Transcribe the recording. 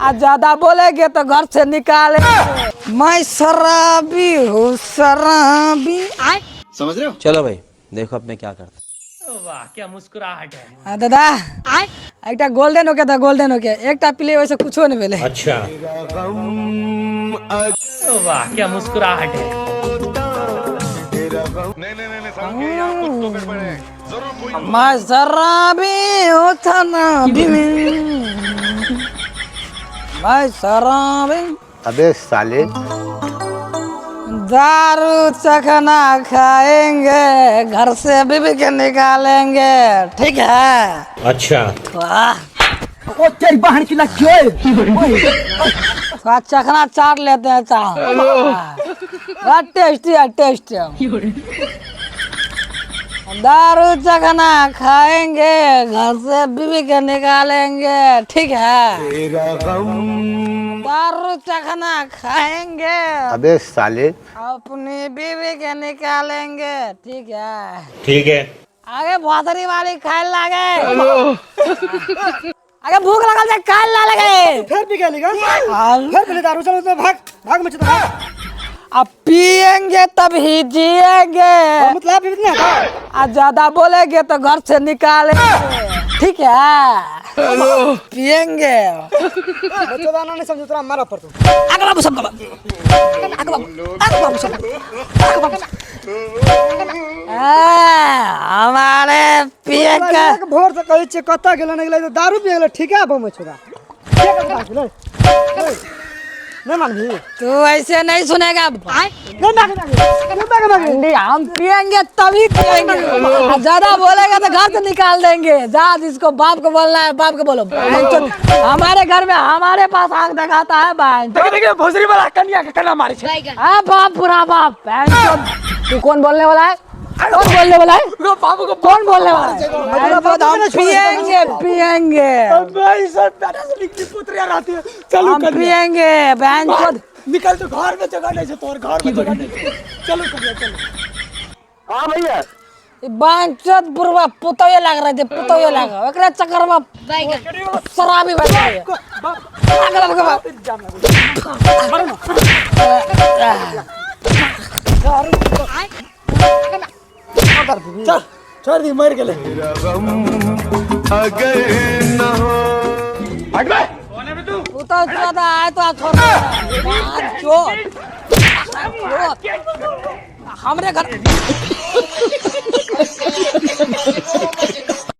आ ज्यादा बोलेंगे तो घर से निकालेंगे। मैं शराबी हूँ शराबी। समझ रहे हो? चलो भाई देखो अब मैं क्या करता हूँ। हाँ, दादा एकटा गोल्डन होके था, गोल्डन होके एकटा पीले वैसे कुछो नहीं भेलै। अच्छा, वाह क्या मुस्कुराहट है। नहीं नहीं नहीं साहब, यहाँ कुछ तो गड़बड़ है, जरूर कोई। मैं शराबी हूँ शराबी, मैं शराबी। अबे साले, दारू चखना खाएंगे, घर से बीबी के निकालेंगे, ठीक है? अच्छा। वाह। ओ तेरी बहन की लक्की ओए। थोड़ा चखना चाट लेते हैं, चाह टेस्टी है, टेस्टी है। दारू चखना खाएंगे, घर से बीबी के निकालेंगे, ठीक है? दारू चखना खाएंगे, अबे साले, अपनी बीवी के निकालेंगे, ठीक है? ठीक है। आगे भोसड़ी वाली खाए लागे, आगे भूख लगल छै खाए ला लगे। फेर पी गेली गा, फेर पी दारू। चलो तो भाग भाग में चलो। अब पिएंगे तभी जिएंगे। मतलब इतना आ ज्यादा बोलेंगे तो घर से निकालेंगे, ठीक है? पिएंगे। बच्चों दाना नहीं समझो, तोरा मारा पर तू। आगे बाबू सब, आगे बाबू, आगे बाबू सब, आगे बाबू सब। हमारे पिए के एक भोर से कहै छियै कतऽ गेलै नहि गेलै, तऽ दारू पी गेलै। ठीक है, बम छोड़ा नहीं मानबी। तू ऐसे नहीं सुनेगा। नहीं मांगे, नहीं मांगे, मांगे। हम पिएंगे तभी पिएंगे, ज्यादा बोलेगा तो घर से निकाल देंगे। जा, जिसको बाप को बोलना है बाप को बोलो। हमारे घर में हमारे पास आंख दिखाता है बहन। देखिए भोसड़ी वाला कन्या के कन्या मारे छै। हाँ बाप, बुरा बाप बहन। तू कौन बोलने वाला है? कौन बोलने वाला है? बाबू को कौन बोलने वाला है? हम पिएंगे पिएंगे। भाई सर बेटा से निकली पुत्रिया रहती है। चलो हम पिएंगे बहन चोद। निकल तो, घर में जगह नहीं है तोर, घर में जगह नहीं है। चलो कन्या चलो। बहन चोद बुढ़वा पुतौये लग रहे थे, पुतौये लग रहा एकरा चक्कर में शराबी बन गए। आगे बाप। चल छोड़ दी, मर गेले। पुतौ चोद आए तो छोड़ दे। बहन चोद चोद हमरे घर।